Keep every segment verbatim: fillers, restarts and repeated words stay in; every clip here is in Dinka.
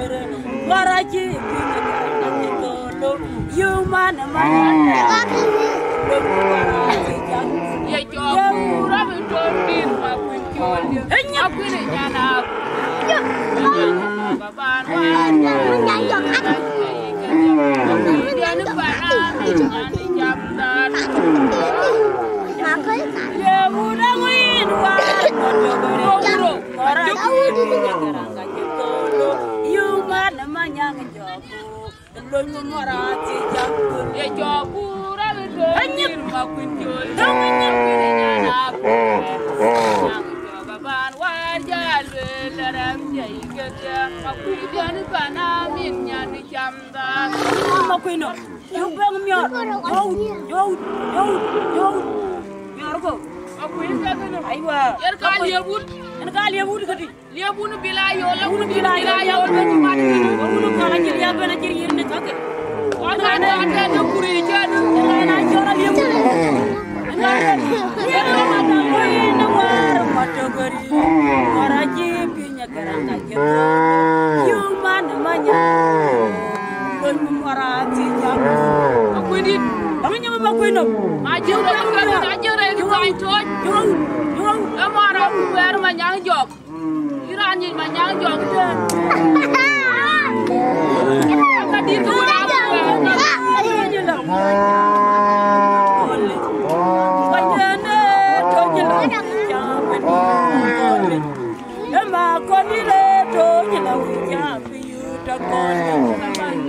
Waraji, you man, man. Makuinɔ, yuk bɛ̈ŋ miɔɔr. Yowut, yowut, yowut, yowut. Miɔɔr kɔ. Makuinɔ. Aiwa. Yen ka liep wut. Yen ka liep wut këdï. Liep wun bila yol, wun bila yol, wun kala jil ya bena jil yir ne kake. Wana na ta na kuri jadu. Na jora liep wun. Na liep wun na war matogori. Waraji pinya karanga jadu. Yuk man manya. Kon mara ti jam. Makuinɔ. Makuinɔ. Ajira, ajira, ajira. Yuk, yuk. Amara kuwer manyang jok. Iran nyin manyang jok tɛ̈n. Ka dit ku rap. Ema kɔn dït ë tony la wïc jam bï yï tɔ kɔn.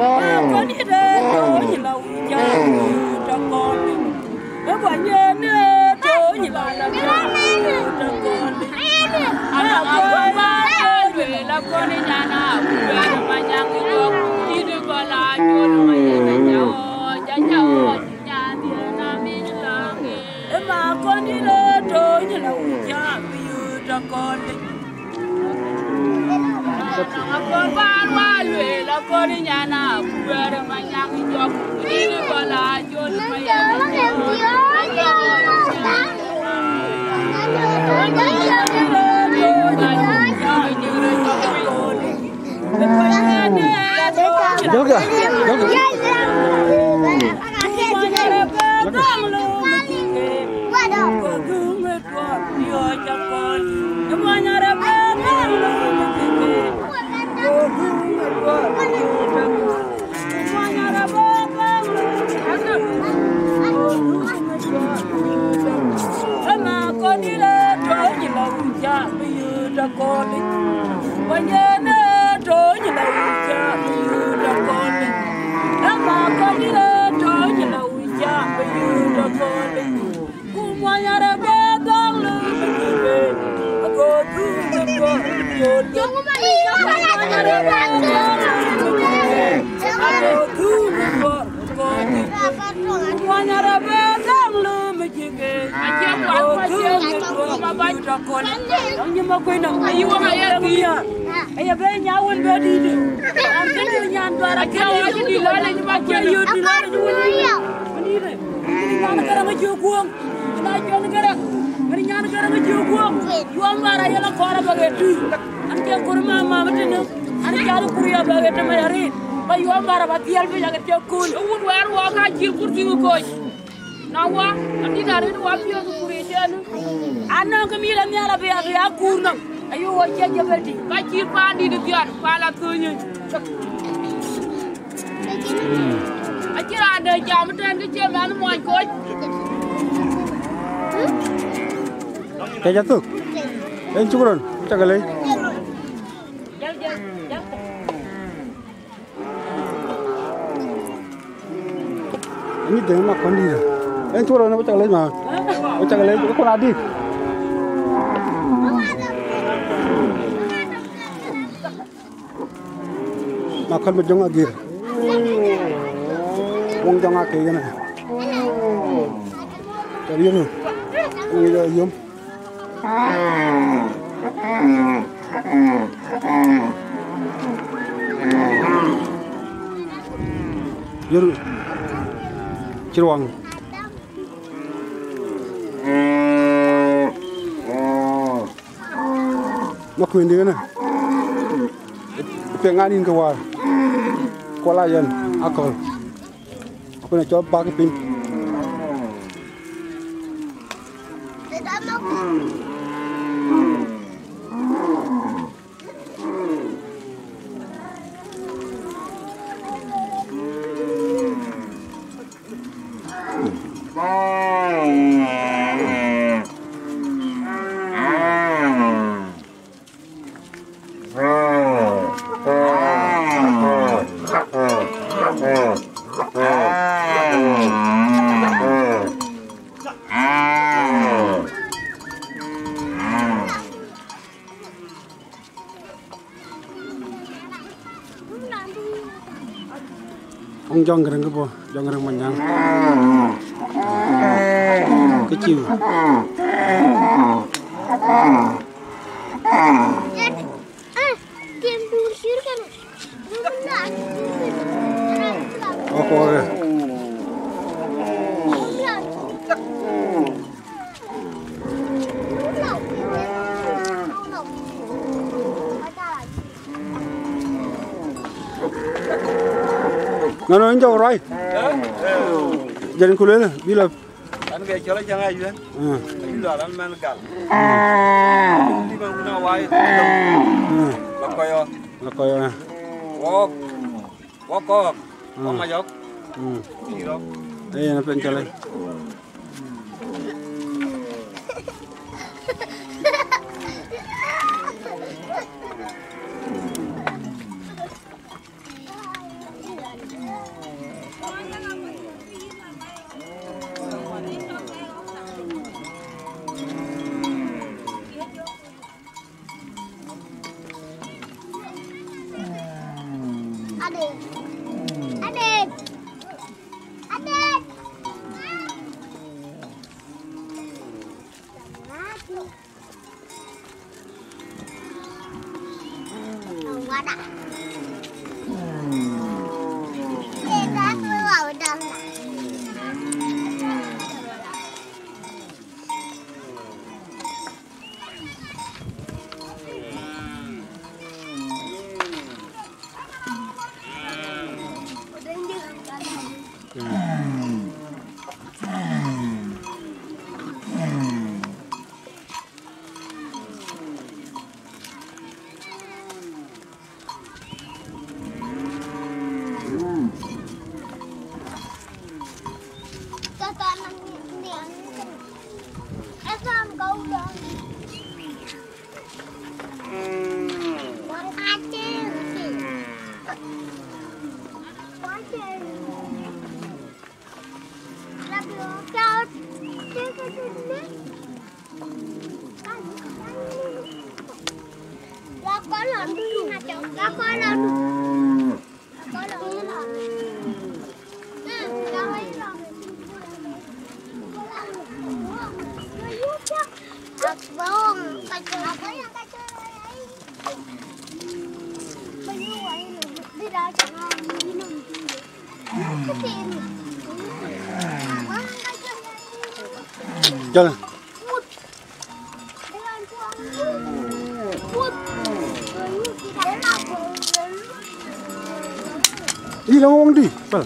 Ema kɔn dït ë tony la wïc jam bï yï tɔ kɔn. Ë kuany yen ë tony la wïc jam bï yï tɔ kɔn. Ana kɔn ba luel la kɔn nyana kuɛn manyang jok. Dït kɔn la jol manyang jok. Jajak. Ema kɔn dït ë tony la wïc jam bï yï tɔ kɔn. Akɔn bän wa lueel akɔn nyana kuɛɛr manyang jɔk. Dït kɔn la jol manyang jɔk. Jɔlka, jɔlka. Ëma kɔn dït ë tony la wïc jam bï yï tɔ kɔn. Kuany yen ë tony la wïc jam bï yï tɔ kɔn. Ëma kɔn dït ë tony la wïc jam bï yï tɔ kɔn. Ku muɔny arëp ë dhɔ̈ŋ lë bï yï bë. Ago dhuk ë duɔ̈r yol. Ku muɔny arëp ë dhɔ̈ŋ lë bï yï bë. Ago dhuk ë duɔ̈r kɔn. Ku muɔny arëp ë dhɔ̈ŋ lë Acie kuat ku acie kuat. Dɔm nyi Makuinɔ. Ayi wä ma ye ti. Aye be nya wun be di de. Am ke ni nyan dwar acie wä di la le nyi Makuinɔ. Ayo di la le nyi wun. Ni de. Ni nyan kara ma jo guong. Na jon kara. Ni nyan kara ma jo guong. Yuam bara yela kora ba ge tu. An ke kur ma ma ma tene. An ke ar kur ya ba ge te ma yari. Ba yuam bara ba tiel be ya ge te kun. Wun wer wa ka ji kur ti ko. Na wa, adït arëët wa piɔ̈ɔ̈th ku rëëc ënë. Anɔŋ kë mïïl anhial abï, abï akuur nɔm. Ayï wo cie jebel tïŋ. Ka cït paandït dhian, pal athööny. Acï raan dɛ̈ jam ëtɛ̈ɛ̈n kë cie mɛnh muɔny koc. Kec athök. En cuk rɔn, cak lec. Anyï dheŋ Makuëndït. En cuɔl rɔn, wacak lec ma. Wacak lec, wek kun adït. Makuën ma jɔŋ agir. Wöŋ jɔŋ akë yen. Cɔl yöm. Wöŋ jɔŋ yöm. Yöm. Cï ruaŋ. Makuëndït kënë. Piɛŋ an yïn ke wäär, kuɔl a yɛn aköl, akun acɔl bäk piny. Wong Jɔŋ Gäräŋ ke bɔ̈, Jɔŋ Gäräŋ Manyaŋ. Ke ciu. Oke. Nɔn nɔn jɔk ruai. Jɛn ku luel bï lɔ. An ke cɔl cäŋ ayuɛn. Mm. Ayuɛn lɔ an mɛn gal. Mm. Ti man kuna wai. Mm. La kɔyɔ. La kɔyɔ. Wok. Wok kɔk. Mm. Wok majɔk. Mm. Ti rɔ. Eh, na pen cɔl. Adet. Adet. Adet. Jɔl. Ih, la wong di, pal.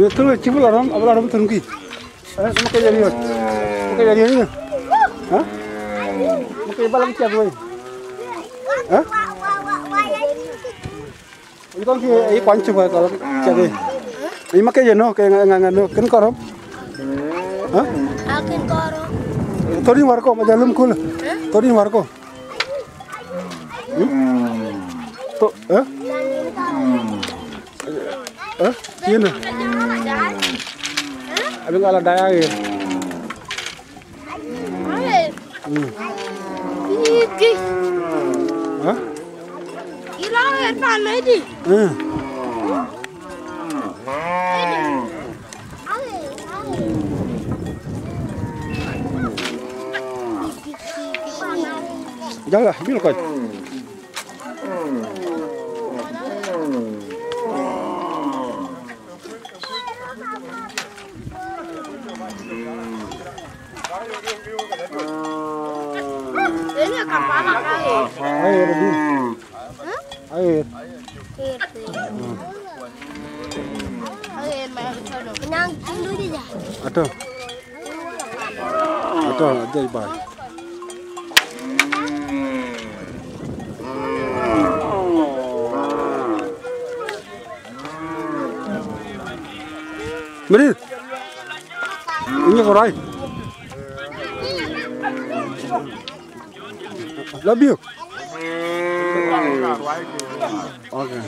Ye thöŋ cï bï la röm, abï la röm thöŋ kï. Eh, ma ke ye riöt. Ma ke ye riöt ni. Ha? Ma ke bala ke cak wei. Ha? Ni kon ke ai kuany cï ba ka cak wei. Ni ma ke ye no, ke nga, nga, nga no, ken kɔrɔ. Ha? A ken kɔrɔ. Thori war ko, ma jalum kul. Thori war ko. Hmm? To, eh? Eh? Yïn. Abï ŋala dai aɣer. Hmm. Eh? Jala, bil kɔc. Ayer, di. Ayer. Atɔ. Atɔ, ajai bai. Mari. Ini ko rai. Love you. Okay.